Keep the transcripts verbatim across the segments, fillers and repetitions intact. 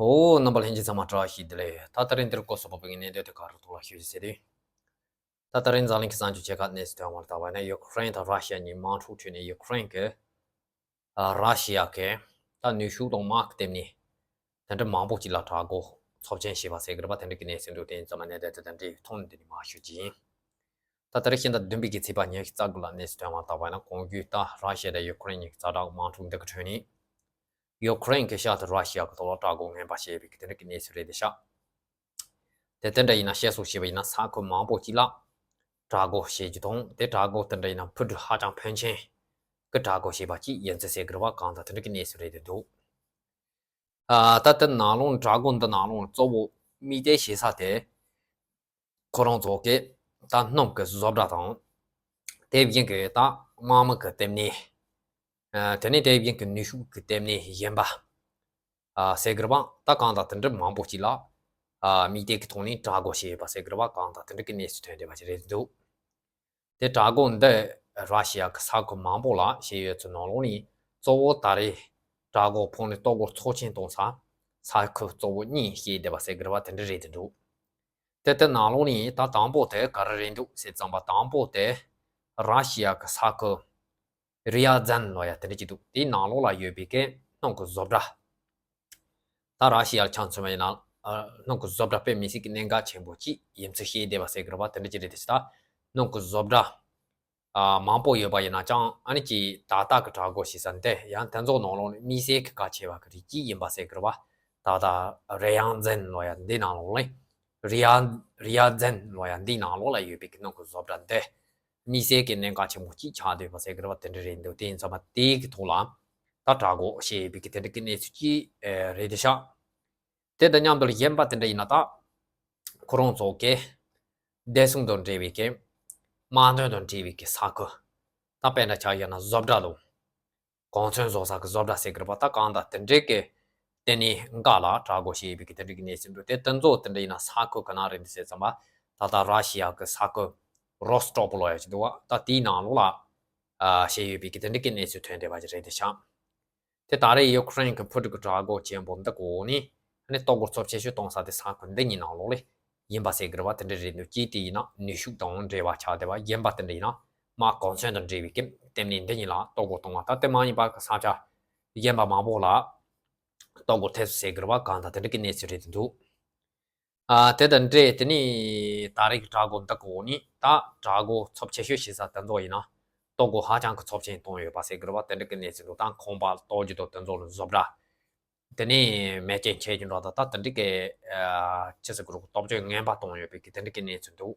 ཨོ། རྣམ་པ་ལྷན་རྒྱས་ཚང་མ་བཀྲ་ཤིས་བདེ་ལེགས། ད་ད་རིང་འདིར་སྐོར་སོགས་པའི་གནད་དོན་དེ་ག་རུ་ཐོག་ལ་ཞུ་ཞིག་ཟེར་དུས། ད་ད་རིང་འཛམ་གླིང་གི་གསར་འགྱུར་ཆེ་ཁག་གནས་ཚུལ་ཐོན་པར་ལྟ་བ་ན། ཡུ་ཁུ་རེན་དང་ར་ཤི་ཡ་གཉིས་དམག་འཁྲུག་ཁྲོད་ནས་ཡུ་ཁུ་རེན་གྱི་ཨ་ར་ཤི་ཡ་གི་ད་ནུས་ཤུགས་དང་དམག་གི་སྟེང་ནས་དེ་འདྲ་མང་པོ་ཅིག་ལ་དྲག་རྒོལ་ཚབས་ཆེན་བྱས་པ་ཟེར་གི་རེད་པ། དེ་འདྲ་གི་གནས་ཚུལ་འདུག་དེ་ཡིན་ཙང་མ་གནད་དོན་དེ་དང་འབྲེལ་ཐོག་ནས་འདི་ནས་མར་ཞུ་རྒྱུ་ཡིན། ད་ད་རེས་ཕྱི་ཟླ་བདུན་པའི་གི་ཚེས་པ་ཉི་ཤུ་རྩ་དགུ་ལ་གནས་ཚུལ་ཐོན་པར་ལྟ་བ་ན། གོང་བརྗོད་ལྟར་ར་ཤི་ཡ་དང་ཡུ་ཁུ་རེན་གཉིས་ཀྱི་ཛ་དྲག་དམག་འཁྲུག་འདི་གི་ཁྲོད་ནས། ཡུ་ཁུ་རེན་གྱི་ཤར་དུ་ར་ཤི་ཡ་གི་ཐོག་ལ་དྲག་རྒོལ་ངན་པ་བྱས་པའི་གི་དེ་འདྲ་གི་གནས་ཚུལ་རེད་དེ་ཤག་དེ་དེ་འདྲ་ཡིན་ན་བཤད་སྲོལ་བྱས་པ་ཡིན་ན། ས་ཁུལ་མང་པོ་ཅིག་ལ་དྲག་རྒོལ་བྱེད་རྒྱུ་དང་། དེ་དྲག་རྒོལ་དེ་འདྲ་ཡིན་ན་འཕུར་གྲུ་ཧ་ཅང་ཕོན་ཆེན་གྱི་དྲག་རྒོལ་བྱས་པ་ཅིག་ཡིན་ཚུལ་ཟེར་གི་རེད་པ། གང་ལྟར་དེ་འདྲ་གི་གནས་ཚུལ་རེད་དེ་འདུག་ཨ། ད་ལྟ་ནང་ལོགས་དྲག་རྒོལ་འདི་ནང་ལོགས་གཙོ་བོ་དམིགས་གཏད་བྱེད་ས་དེ། ཁོ་རང་ཚོ་གི་ད་སྣུམ་གི་བཟོ་གྲྭ་དང་། དེ་བཞིན་གི་ད་དམག་མི་གི་ལྟེ་གནས། ཨ། དེ་ནས་དེ་བཞིན་གི་ནུས་ཤུགས་ཀྱི་ལྟེ་གནས་གཞན་པ། ཨ། ཟེར་གི་རེད་པ། ད་གང་ལྟར་དེ་འདྲ་མང་པོ་ཅིག་ལ། ཨ། དམིགས་གཏད་ཀྱི་ཐོག་ནས་དྲག་རྒོལ་བྱས་ཡོད་པ་ཟེར་གི་རེད་པ། གང་ལྟར་དེ་འདྲ་གི་གནས་ཚུལ་ཐོན་བསྡད་པ་ཞིག་རེད་འདུག་དེ་དྲག་རྒོལ་འདི་ར་ཤི་ཡ་གི་ས་ཁུལ་མང་པོ་ལ་བྱས་ཡོད་ཚུལ་ནང་ལོགས་ནས། གཙོ་བོ་ད་རེས་དྲག་རྒོལ་ཕོག་ནས་གཏོར་རྒོལ་ཚབས་ཆེན་གཏོང་ས་ས་ཁུལ་གཙོ་བོ་གཉིས་བཤད་བསྡད་པ་ཟེར་གི་རེད་པ། དེ་འདྲ་རེད་དེ་འདུག་དེ་དེ་ནང་ལོགས་ནས་ད་དང་པོ་དེ་ག་རེ་རེད་འདུག་ཟེར་ཙམ་པ། དང་པོ་དེ་ར་ཤི་ཡ་གི་ས་ཁུལ་རི་ཡ་ཛན་ལབ་ཡ་དེ་འདྲ་ཅིག་འདུག་དེའི་ནང་ལོགས་ལ་ཡོད་པའི་གི་སྣུམ་གི་བཟོ་གྲྭ། ད་ར་ཤི་ཡར་ཆ་མཚོན་པ་ཡིན་ན། ཨ། སྣུམ་གི་བཟོ་གྲྭ་དཔེ་མི་སྲིད་ཀྱི་གནད་འགག་ཆེན་པོ་ཅིག་ཡིན་ཚུལ་བཤད་བསྡད་པ་ཟེར་གི་རེད་པ། དེ་འདྲ་ཅིག་རེད་དེ་ཤག་ད་སྣུམ་གི་བཟོ་གྲྭ། ཨ། མང་པོ་ཡོད་པ་ཡིན་ན་ཅང་ཨ་ནི་ཅིག་ཏག་ཏག་གི་དྲག་རྒོལ་བྱེད་ས་འདི་ཡང་དེ་ཚོ་ནང་ལོགས་ནས་དམིགས་བསལ་གྱི་གལ་ཆེ་བ་གི་རིགས་གཅིག་ཡིན་པ་ཟེར་གི་རེད་པ། ད་ལྟ་རི་ཡང་ཛན་ལབ་ཡ་འདི་ནང་ལོགས་ལ། རི་ཡ། རི་ཡ་ཛན་ལབ་ཡ་འདི་ནང་ལོགས་ལ་ཡོད་པའི་གི་སྣུམ་གི་བཟོ་གྲྭ་འདི་དམིགས་བསལ་གྱི་གནད་འགག་ཆེན་པོ་གཅིག་ཆགས་བསྡད་པ་ཟེར་གི་རེད་པ། དེ་འདྲ་རེད་འདུག་དེ་ཡིན་ཙང་མ་དེའི་གི་ཐོག་ལ་ད་དྲག་རྒོལ་བྱས་ཡོད་པའི་གི་དེ་འདྲ་གི་གནས་ཚུལ་ཅིག་ཨེ་རེད་དེ་ཤག་དེ་དང་མཉམ་དུ་གཞན་པ་དེ་འདྲ་ཡིན་ན། ད་ཁོ་རང་ཚོ་གི་བདེ་སྲུང་དང་འབྲེལ་བའི་གི། དམག་དོན་དང་འབྲེལ་བའི་གི་ས་ཁུལ། ད་དཔེར་ན་ཆ་བཞག་ན་བཟོ་གྲྭ་དང་། གོང་ཚོན་བཟོ་ས་གི་བཟོ་གྲྭ་ཟེར་གི་རེད་པ། ད་གང་ལྟར་དེ་འདྲའི་གི་ལྟེ་གནས་འགའ་ལ་དྲག་རྒོལ་བྱས་ཡོད་པའི་གི་དེ་འདྲའི་གི་གནས་ཚུལ་འདུག་དེ་དེ་ཚོ་དེ་འདྲ་ཡིན་ན་ས་ཁུལ་ག་ན་རེད་འདུག་ཟེར་ཙམ་པ། ད་ལྟ་ར་ཤི་ཡ་གི་ས་ཁུལ་རོ་སི་ཊོབ་ལབ་ཡ་ཅིག་འདུག་པ། ད་དེའི་ནང་ལོགས་ལ་ཨ་བྱས་ཡོད་པའི་གི་དེ་འདྲའི་གི་གནས་ཚུལ་ཐོན་བསྡད་པ་ཅིག་རེད་དེ་ཤག་དེ་ད་རེས་ཡུ་ཁུ་རེན་གྱི་འཕུར་གྲུ་གི་དྲག་རྒོལ་ཆེན་པོ་འདི་གི་འོག་ནས་ཨ་ནི་གཏོར་རྒོལ་ཚབས་ཆེ་ཤོས་གཏོང་ས་དེ་ས་ཁུལ་འདི་གཉིས་ནང་ལོགས་ལ་ཡིན་པ་ཟེར་གི་རེད་པ། དེ་འདྲ་རེད་འདུག་གཅིག་དེ་ཡིན་ན་ནུས་ཤུགས་དང་འབྲེལ་བ་ཆགས་བསྡད་པ། གཞན་པ་དེ་འདྲ་ཡིན་ན་དམག་གོང་ཚོན་དང་འབྲེལ་བའི་གི་ལྟེ་གནས་འདི་གཉིས་ལ་གཏོར་རྒོལ་གཏོང་བ། ད་དེ་མ་ཡིན་པ་གི་ས་ཆ་གཞན་པ་མང་པོ་ལ་གཏོར་རྒོལ་ཐེབས་སོང་ཟེར་གི་རེད་པ། གང་ལྟར་དེ་འདྲ་གི་གནས་ཚུལ་རེད་འདུག་ཨ། དེ་དང་འབྲེལ་དེ་ནས་ད་རེས་ཀྱི་དྲག་རྒོལ་འདི་གི་འོག་ནས། ད་དྲག་རྒོལ་ཚབས་ཆེ་ཤོས་བྱེད་ས་དེ་ཚོ་ཡིན་ན་གཏོར་རྒོལ་ཧ་ཅང་གི་ཚབས་ཆེན་བཏང་ཡོད་པ་ཟེར་གི་རེད་པ། དེ་འདྲ་གི་གནས་ཚུལ་འདུག་ད་ཁང་པ་གཏོར་རྒྱུ་དང་དེ་ཚོ་ལ་བཟོ་གྲྭ། དེ་ནས་མེ་མཆོད་བྱེད་རྒྱུ་འདྲ་དང་། ད་དེ་འདྲ་གི་ཨ་ཅི་ཟེར་གི་རེད། སྟོབས་ཤུགས་ངན་པ་བཏང་ཡོད་པའི་གི་དེ་འདྲ་གི་གནས་ཚུལ་འདུག་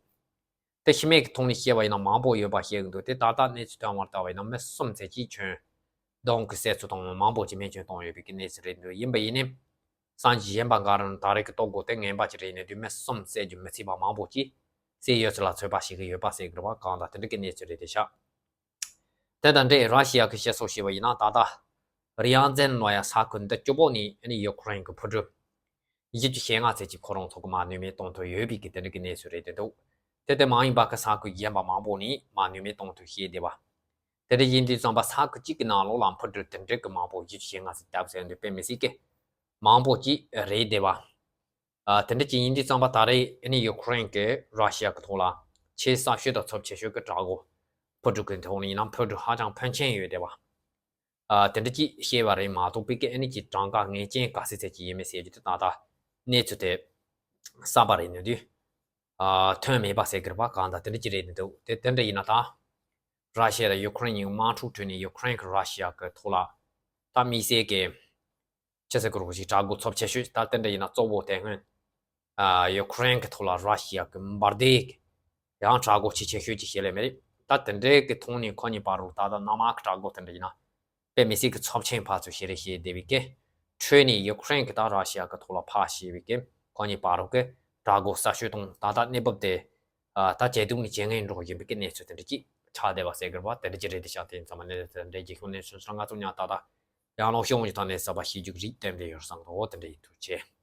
དེ་ཕྱི་མིག་གི་ཐོག་ནས་བཤད་པ་ཡིན་ན་མང་པོ་ཡོད་པ་བཤད་གི་འདུག་དེ་ད་ལྟ་གནས་ཚུལ་ཐོན་པར་ལྟ་བ་ཡིན་ན་མི་གསུམ་ཙམ་ཅིག་བྱོན། གདོང་གི་བསད་ཚུལ་དང་མང་པོ་ཅིག་རྨས་སྐྱོན་བཏང་ཡོད་པའི་གི་གནས་ཚུལ་རེད་འདུག་ཡིན་པ་ཡིན་ནའི་གསར་འགྱུར་གཞན་པ་འགའ་རུ་ད་རེས་ཀྱི་གཏོར་རྒོལ་དེ་ངན་པ་ཅིག་རེད་ནས་དུས། མི་གསུམ་བསད་རྒྱུ་མི་ཚད་པ་མང་པོ་ཅིག་བསད་ཡོད་ཚུལ་ལ་ཚོད་དཔག་བྱེད་ཀྱི་ཡོད་པ་ཟེར་གི་རེད་པ། གང་ལྟར་དེ་འདྲ་གི་གནས་ཚུལ་རེད་དེ་ཤག་དེ་དང་འབྲེལ་ར་ཤི་ཡ་གི་བཤད་སྲོལ་བྱས་པ་ཡིན་ན། ད་ལྟ་རི་ཡང་ཛན་ལབ་ཡ་ས་ཁུལ་འདི་སྐྱོ་པོ་ནས་ཨ་ནི་ཡུ་ཁུ་རེན་གྱི་འཕུར་གྲུ་བཞི་བཅུ་ཞེ་ལྔ་ཙམ་ཅིག་ཁོ་རང་ཚོ་གི་མར་ནུས་མེད་གཏོང་ཐུབ་ཡོད་པའི་གི་དེ་འདྲ་གི་གནས་ཚུལ་རེད་དེ་འདུག་དེ་དེ་མ་ཡིན་པ་གི་ས་ཁུལ་གཞན་པ་མང་པོ་ནས་མར་ནུས་མེད་གཏོང་ཐུབ་བྱས་བསྡད་པ། དེ་འདྲ་ཡིན་དུས་ཙམ་པ་ས་ཁུལ་གཅིག་གི་ནང་ལོགས་ལ་འཕུར་གྲུ་དེ་འདྲ་གི་མང་པོ་བཞི་བཅུ་ཞེ་ལྔ་ཙམ་བཏབ་ཟེར་འདུག་དཔེ་མི་སྲིད་གི་མང་པོ་ཅིག་རེད་བསྡད་པ། ཨ། དེ་འདྲ་ཅིག་ཡིན་དུས་ཙམ་པ་ད་རེས་ཨ་ནི་ཡུ་ཁུ་རེན་གྱིས་ར་ཤི་ཡ་གི་ཐོག་ལ་ཆེས་གསར་ཤོས་དང་ཚབས་ཆེ་ཤོས་ཀྱི་དྲག་རྒོལ་འཕུར་གྲུ་གི་ཐོག་ནས་ཡིན་ན་འཕུར་གྲུ་ཧ་ཅང་ཕོན་ཆེན་ཡོད་བསྡད་པ། ཨ། དེ་འདྲ་ཅིག་བཤད་པ་རེད་མ་གཏོགས་པའི་གི་ཨ་ནི་ཅིག་གྲངས་ཀ་ངེས་ཅན་ག་ཚད་ཚད་ཅིག་ཡིན་མིན་ཟེར་རྒྱུ་དེ་ད་ལྟ་གནས་ཚུལ་དེ་གསར་པ་རེད་ནས་དུས། ཨ། ཐོན་མེད་པ་ཟེར་གི་རེད་པ། གང་ལྟར་དེ་འདྲ་ཅིག་རེད་འདུག་དེ་དེ་འདྲ་ཡིན་ན་ད་ར་ཤི་ཡ་དང་ཡུ་ཁུ་རེན་གཉིས་དམག་འཁྲུག་ཁྲོད་ནས་ཡུ་ཁུ་རེན་གྱིས་ར་ཤི་ཡ་གི་ཐོག་ལ་ད་དམིགས་བསལ་གྱི་ཅི་ཟེར་དགོས་རེད། ཅིག་དྲག་རྒོལ་ཚབས་ཆེ་ཤོས་ད་དེ་འདྲ་ཡིན་ན་གཙོ་བོ་དེ་སྔོན། ཨ། ཡུ་ཁུ་རེན་གྱི་ཐོག་ལ་ར་ཤི་ཡ་གི་འབར་མདེལ་ཡང་དྲག་རྒོལ་ཆེས་ཆེ་ཤོས་ཅིག་བྱས་ལེ་མེད་རེད། ད་དེ་འདྲའི་གི་ཐོག་ནས་ཁོ་གཉིས་བར་དུ་ད་ལྟ་གནམ་དམག་གི་དྲག་རྒོལ་དེ་འདྲ་ཡིན་ན་དཔེ་མི་སྲིད་གི་ཚབས་ཆེན་ཕར་ཚུར་བྱེད་རེས་བྱས་བསྡད་པའི་གི་ཁྲོད་ནས་ཡུ་ཁུ་རེན་གྱིས་ད་ར་ཤི་ཡ་གི་ཐོག་ལ་ཕར་བྱས་པའི་གི་ཁོ་གཉིས་བར་དུ་གི་དྲག་རྒོལ་གསར་ཤོས་དང་། ད་ལྟ་གནས་བབ་དེ་ཨ་ད་ཇེ་སྡུག་ནས་ཇེ་ངན་འགྲོ་བཞིན་པའི་གི་གནས་ཚུལ་དེ་འདྲ་ཅིག་ཆགས་བསྡད་པ་ཟེར་གི་རེད་པ། དེ་འདྲ་ཅིག་རེད་དེ་ཤག་དེ་ཡིན་ཙང་མ་གནས་དེ་འདྲའི་རྒྱུ་ཤོག་གནས་ཚུལ་ང་ཚོ་ཉག་ཏག་ཏག་ཡང་ལོག་ཤོག་ངོས་ཀྱི་ཐོག་ནས་གསར་པ་ཤེས་རྒྱུ་རིགས་བསྟན་བསྡད་ཡོད་བསམ་འདུག་འོ་དེ་འདྲ་ཡིན། ཐུགས་རྗེ་ཆེ།